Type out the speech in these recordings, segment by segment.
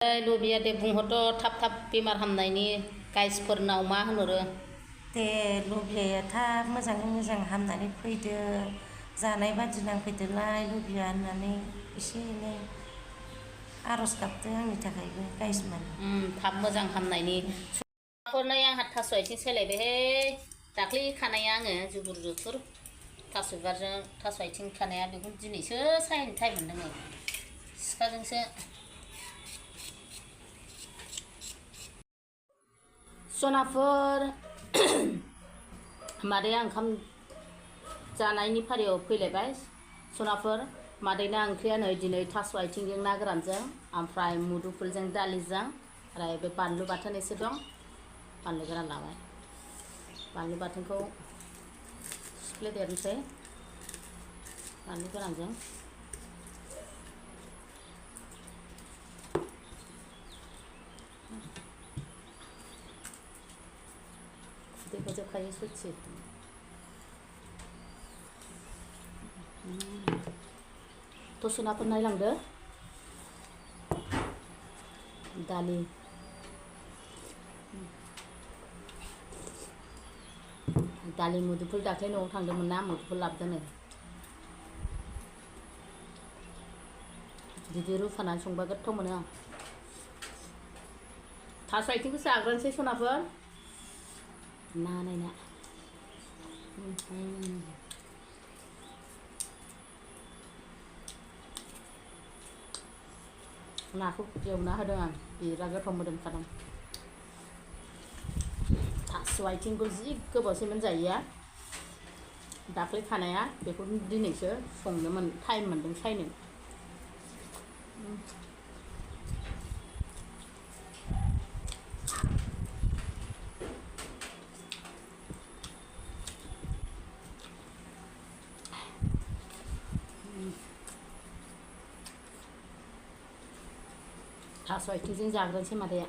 लबिया दे बुंहरथ थाब बेमार हामनायनि गाइसफोरनाव मा होनहरो दे लबियाया थाब मोजाङै मोजां हामनानै फैदो जानाय बादि नांफैदोलाय लबिया होननानै एसे एनै आर'ज गाबदो आंनि थाखायबो गाइसमोन थाब मोजां हामनायनि फोरनाय आंहा थास' आथिं सोलायबायहाय दाख्लै खानाया आङो जुबुर जुथुर थास' बिबारजों थास' आथिं खानाया बेखौ दिनैसो सायनो टाइम मोनदों सिखाजोंसो सनाफोर मादैया ओंखाम जानायनि फारियाव फैलायबाय सनाफोर मादैना ओंख्रिया नै दिनै थास' आथिंजों ना गोरानजों ओमफ्राय मुदुफुलजों दालिजों आरो बे बानलु बाथोन एसे दं बानलु गोरान लाबाय बानलु बाथोनखौ सिफ्लेदेरनोसै बानलु गोरानजों खुदैखौ जोबखायो सयथि टसनाफोर नायलांदो दालि दालि मुदुफुल दाख्लै न'आव थांदोंमोन ना मुदुफुल लाबोदों नै बिदि रुफानानै संबा गोथाव मोनो आं थास' आथिंखौ जाग्रोनोसै सनाफोर ना नायना नाखौ एवना होदों आं बिराद गोथाव मोदोमखादों थास' आथिंखौ जि गोबावसैमोन जायैया दाख्लै खानाया बेखौ दिनैसो संनो टाइम मोनदों सायनो थास' आथिंजों जाग्रोनोसै मादैया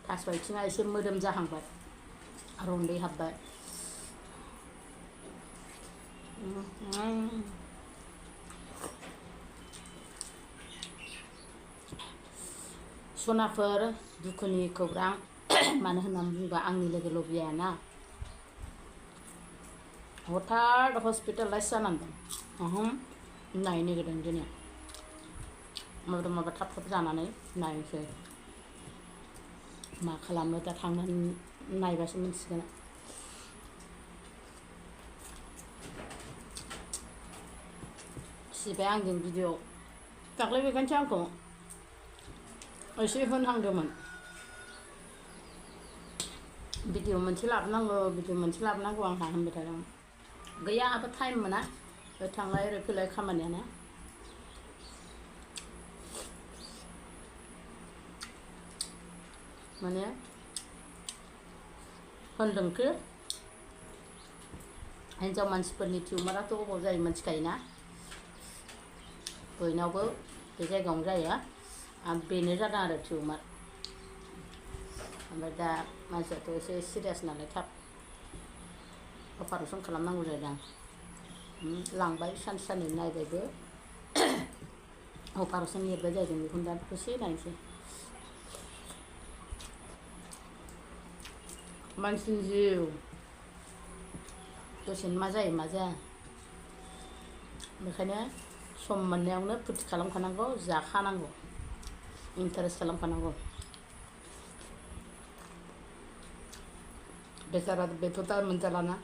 थास' आथिङा एसे मोदोम जाहांबाय रन्दै हाबबाय सनाफोर दुखुनि खौरां मानो होननानै बुङोबा आंनि लोगो लबियाना हठात हस्पिटालाइज जानानै दं नायनो नागिरदों दिनै माबा थाब जानानै नायनोसै मा खालामो दा थांनानै नायबासो मिथिगोन सिबाय आंजों भिडिअ दाख्लै बेखायनोसो आंखौ एसे होनहांदोंमोन भिडिअ मोनसे लाबोनांगौ आंहा होनबाय थादों गैया आंहाबो टाइम मोना थांलाय ओरै फैलाय खामानियानो माने होनदोंखि हिन्जाव मानसिफोरनि टिउमाराथ' अबाव जायो मिथिखायोना बयनावबो बे जायगायावनो जायो बेनो जादों आरो टिउमार ओमफ्राय दा मानसियाथ' एसे सिरियास नालाय थाब अपारेसन खालामनांगौ जादों लांबाय सानसे साननै नायबायबो अपारेसन लिरबाय जादों बेखौनो दा दसे नायनोसै मानसिनि जिउ दसेनो मा जायो मा जाया बेखायनो सम मोननायावनो फुरथि खालामखानांगौ जाखानांगौ इन्टारेस्ट खालामखानांगौ बेसारा बेथ' दा मोनजालाना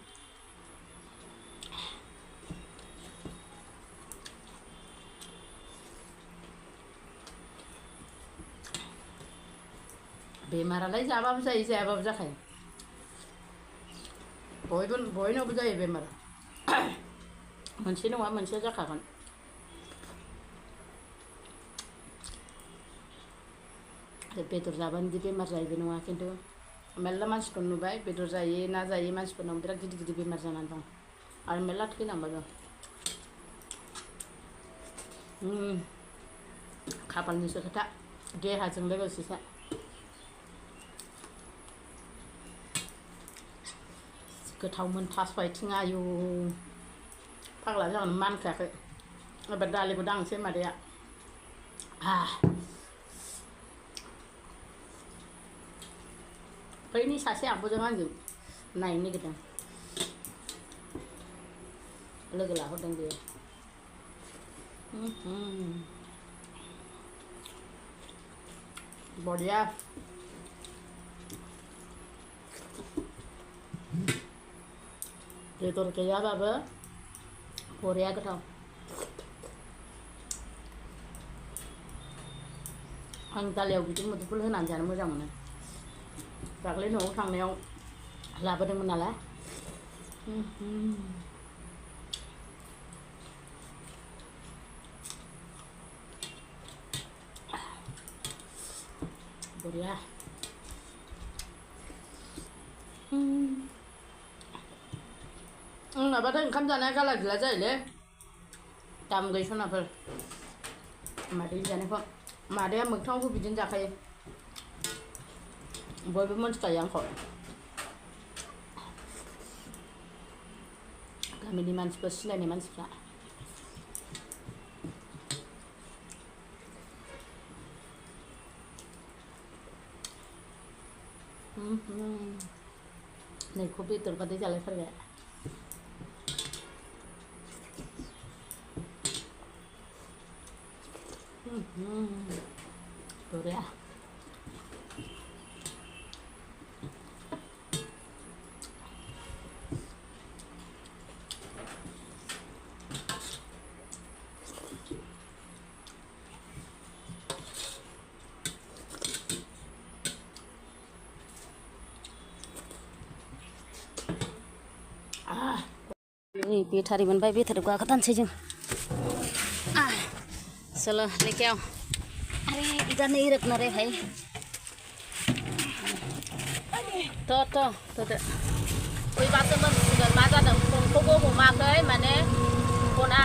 बेमारालाय जाबाबो जायो जायाबाबो जाखायो बयनावबो जायो बेमारा मोनसे नङा मोनसे जाखागोन बेदर जाबानो दि बेमार जायो बे नङा खिन्थु मेरला मानसिखौ नुबाय बेदर जायै ना जायै मानसिफोरनाव बिराद गिदिर गिदिर बेमार जानानै दं आरो मेरला थैलांबाय दं खाफालनिसो खोथा देहाजों लोगोसेसो गोथावमोन थास' आथिङा आयु फाग्ला जागोन मानखायाखै एबार दालिखौ दांसै मादैया बैनि सासे आब'जों आंजों नायनो नागिरदों लोगो लाहरदों बेयो बढिया बेदर गैयाबाबो बरिया गोथाव आं दालियाव बिदि मुदुफुल होनानै जानो मोजां मोनो दाख्लै न'आव थांनायाव लाबोदोंमोन नालाय बरिया माबाथाय ओंखाम जानाया गाला गिला जायोलै दाम गैसनाफोर मादै जानायखौ मादैया मोगथाङावबो बिदिनो जाखायो बयबो मोनथिखायो आंखौ गामिनि मानसिफोर सिनायनाय मानसिफ्रा नैखौ बेदर बादै जालायथारबाय बरिया बेटारि मोनबाय बेटारिखौ गाखोथारनोसै जों चलो लेके आओ अरे इधर नहीं रखना रे भाई तो फैबासो मोनसिगोन मा जादों फनखौबो हमाखै माने फना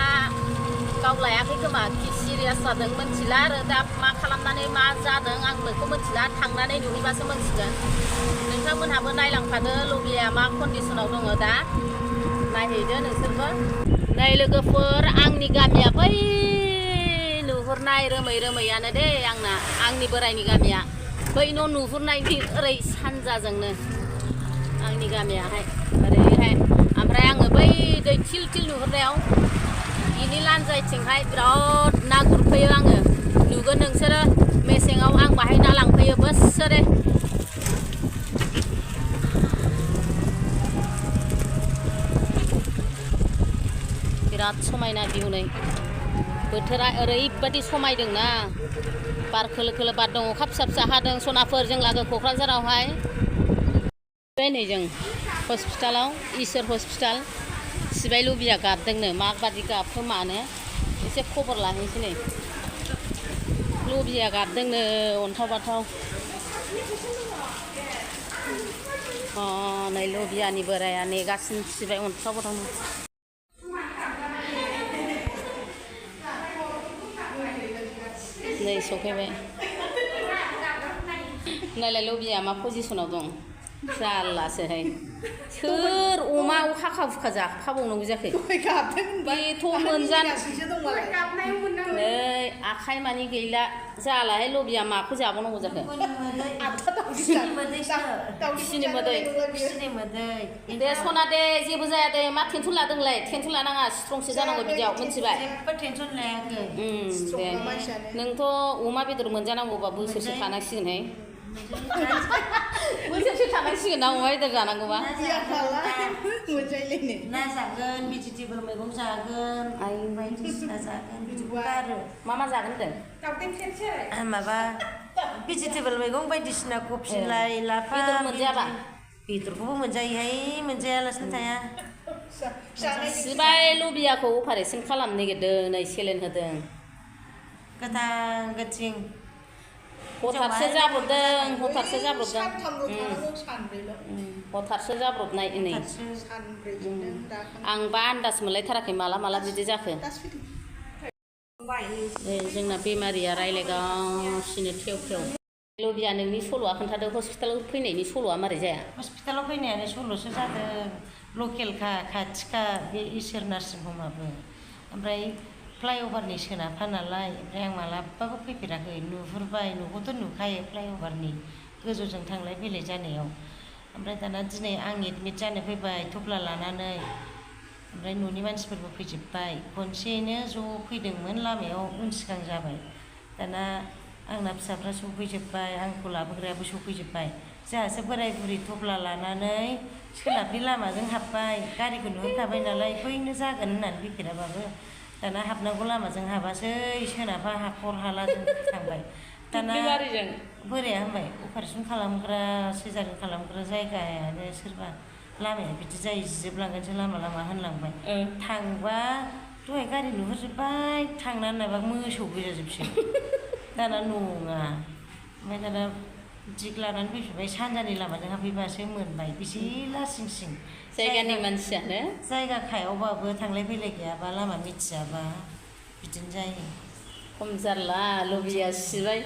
गावलायाखै खोमा कि सिरियास जादों मोनथिला आरो दा मा खालामनानै मा जादों आं बेखौ मोनथिला थांनानै नुहैबासो मोनसिगोन नोंथांमोनहाबो नायलांफादो लबिया मा कन्डिसनाव दङ दा नायहैदो नोंसोरबो नै लोगोफोर आंनि गामिया बै नुहुरनाय रोमै रोमैयानो दे आंनि बोरायनि गामिया बै न' नुहुरनायनि ओरै सानजाजोंनो आंनि गामियाहाय ओरैहाय ओमफ्राय आङो बै दै थिल थिल नुहुरनायाव बिनि लानजायथिंहाय बिराद ना गुरफैयो आङो नुगोन नोंसोरो मेसेङाव आं बाहाय ना लांफैयो बोसोरे बिराद समायना भिउनै बोथोरा ओरैबायदि समायदोंना बार खोलो खोलो बार दं अखा फिसा फिसा हादों सनाफोर जों लागो क'क्राझारावहाय नै जों हस्पिटालाव इसोर हस्पिटाल सिबाय लबिया गाबदोंनो माबादि गाबखो मानो एसे खबर लाहैनोसै नै लबिया गाबदोंनो अन्थाव बाथाव नै लबियानि बोराया नेगासिनो सिबाय अन्थाव बाथाव नै सफैबाय नायलाय लबिया मा पजिसनाव दं जारलासोहाय सोर अमा हाखा फुखा जाखाबावनांगौ जाखो बेथ' मोनजानो नै आखाइ मानि गैला जालाहाय लबिया माखौ जाबावनांगौ जाखो फिसिनि मोदै दे सना दे जेबो जाया दे मा टेनसन लादोंलाय टेनसन लानाङा स्ट्रंसो जानांगौ बिदियाव मिथिबाय दे नोंथ' अमा बेदर मोनजानांगौबा बोसोरसे थानांसिगोनहाय बोसोरसे थानांसिगोन ना अमा बेदर जानांगौबा ना जागोन भेजिटेबल मैगं जागोन आइ बायदिसिना जागोन आरो मा जागोन होनदों माबा भेजिटेबल मैगं बायदिसिना कफि लाइ लाफा बेदर मोनजायाबा बेदरखौबो मोनजायोहाय मोनजायालासिनो थाया सिबाय लबियाखौ अपारेसन खालामनो नागिरदों नै सेलेन होदों गोथां गोथिं हथारसो जाब्रबदों हथारसो जाब्रबनाय नै आंबा आन्दाज मोनलायथाराखै माला बिदि जाखो जोंना बेमारिया रायलायगासिनो थेव थेव लबिया नोंनि सल'आ खोन्थादो हस्पिटालाव फैनायनि सल'आ मारै जाया हस्पिटालाव फैनायानो सल'सो जादों लकेलखा खाथिखा बे इसोर नार्सिं हमाबो ओमफ्राय फ्लाइअभारनि सोनाबहा नालाय ओमफ्राय आं मालाबाबो फैफेराखै नुहुरबाय न'खौथ' नुखायो फ्लाइअभारनि गोजौजों थांलाय फैलाय जानायाव ओमफ्राय दाना दिनै आं एडमिट जानो फैबाय थफ्ला लानानै ओमफ्राय न'नि मानसिफोरबो फैजोब्बाय खनसेयैनो ज' फैदोंमोन लामायाव उन सिगां जाबाय दाना आंना फिसाफ्रा सफैजोब्बाय आंखौ लाबोग्रायाबो सफैजोब्बाय जोंहासो बोराय बुरि थफ्ला लानानै सोनाबनि लामाजों हाबबाय गारिखौ नुहुरखाबाय नालाय बैनो जागोन होननानै फैफेराबाबो दाना हाबनांगौ लामाजों हाबासै सोनाबहा हाखर हालाजों थांबाय दाना बोराया होनबाय अपारेसन खालामग्रा सिजारिन खालामग्रा जायगायानो सोरबा लामाया बिदि जायो जिजोबलांगोनसो लामा लामा होनलांबाय थांबा दहाय गारि नुहुरजोब्बाय थांनानै नायबा मोसौ गोजाजोबसो दाना नङा ओमफ्राय दाना दिग लानानै फैफिनबाय सानजानि लामाजों हाबफैबासो मोनबाय बेसे लासिं सिं जायगानि मानसियानो जायगा खायावबाबो थांलाय फैलाय गैयाबा लामा मिथियाबा बिदिनो जायो खम जारला लबिया सिबाय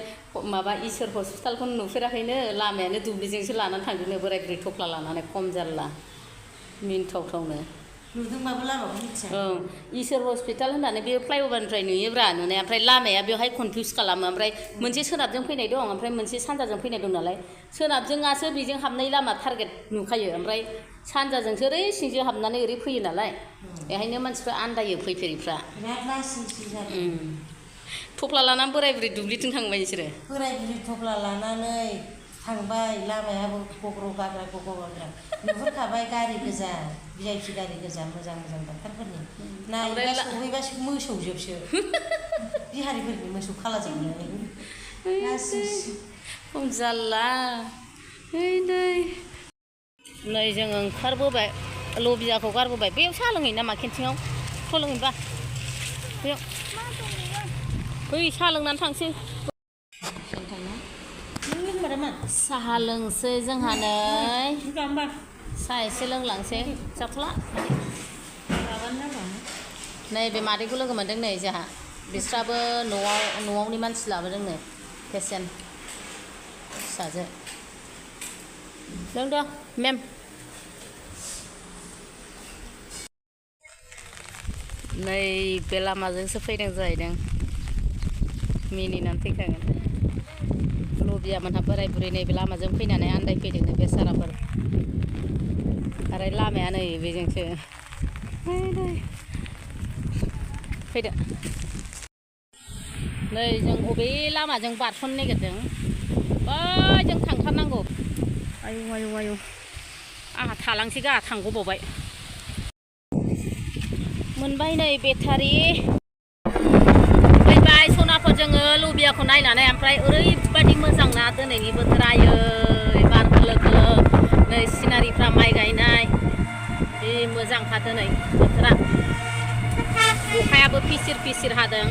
माबा इसोर हस्पिटालखौनो नुफेराखैनो लामायानो दुब्लिजोंसो लानानै थांदोंनो बोराय बुरै थफ्ला लानानै खम जारला मिनिथावथावनो नुदोंबाबो लामाखौ मिथिया इसोर हस्पिटाल होननानै बे फ्लाइअभारनिफ्राय नुयोब्रा नुनाया ओमफ्राय लामाया बेवहाय कनफिउस खालामो ओमफ्राय मोनसे सोनाबजों फैनाय दं ओमफ्राय मोनसे सानजाजों फैनाय दं नालाय सोनाबजोंआसो बेजों हाबनाय लामा टारगेट नुखायो ओमफ्राय सानजाजोंसो ओरै सिंजों हाबनानै ओरै फैयो नालाय बेहायनो मानसिफ्रा आन्दायो फैफेरिफ्रा थफ्ला लानानै बोराय बुरै दुब्लिथिं थांबाय बिसोरो बोराय बुरै थफ्ला लानानै थांबाय लामायाबो गग्र' गाग्रा नुहुरखाबाय गारि गोजा VIP गारि गोजा मोजां मोजां डाक्टारफोरनि नायबा सहैबासो मोसौजोबसो बिहारिफोरनि मोसौ खालाजोबनानै खम जारला नै जों ओंखारबोबाय लबियाखौ गारबोबाय बेयाव साहा लोंहैयो नामा केन्टिनाव साहा लोंहैबा बेयाव फै साहा लोंनानै थांसै साहा लोंसै जोंहा नै साहा एसे लोंलांसै जाथ'ला नै बे मादैखौ लोगो मोनदों नै जोंहा बिस्राबो न'आवनि मानसि लाबोदों नै पेसेन्ट फिसाजो लोंदो मेम नै बे लामाजोंसो फैदों जाहैदों मिनिनानै फैखागोन लबिया मोनहा बोराय बुरै नैबे लामाजों फैनानै आन्दायफैदोंनो बेसाराफोर आरो लामाया नै बेजोंसो फैदो नै जों बबे लामाजों बारस'नो नागिरदों जों थांथारनांगौ आयौ आयौ आयौ आंहा थालांसै गाहा थांगबावबाय मोनबाय नै बेटारि फैबाय सनाफोर जोङो लबियाखौ नायनानै ओमफ्राय ओरैबायदि मोजां ना दिनैनि बोथोरा आयै बार खोलो खोलो नै सिनारिफ्रा माइ गायनाय जि मोजांखा दिनै बोथोरा अखायाबो फिसिर फिसिर हादों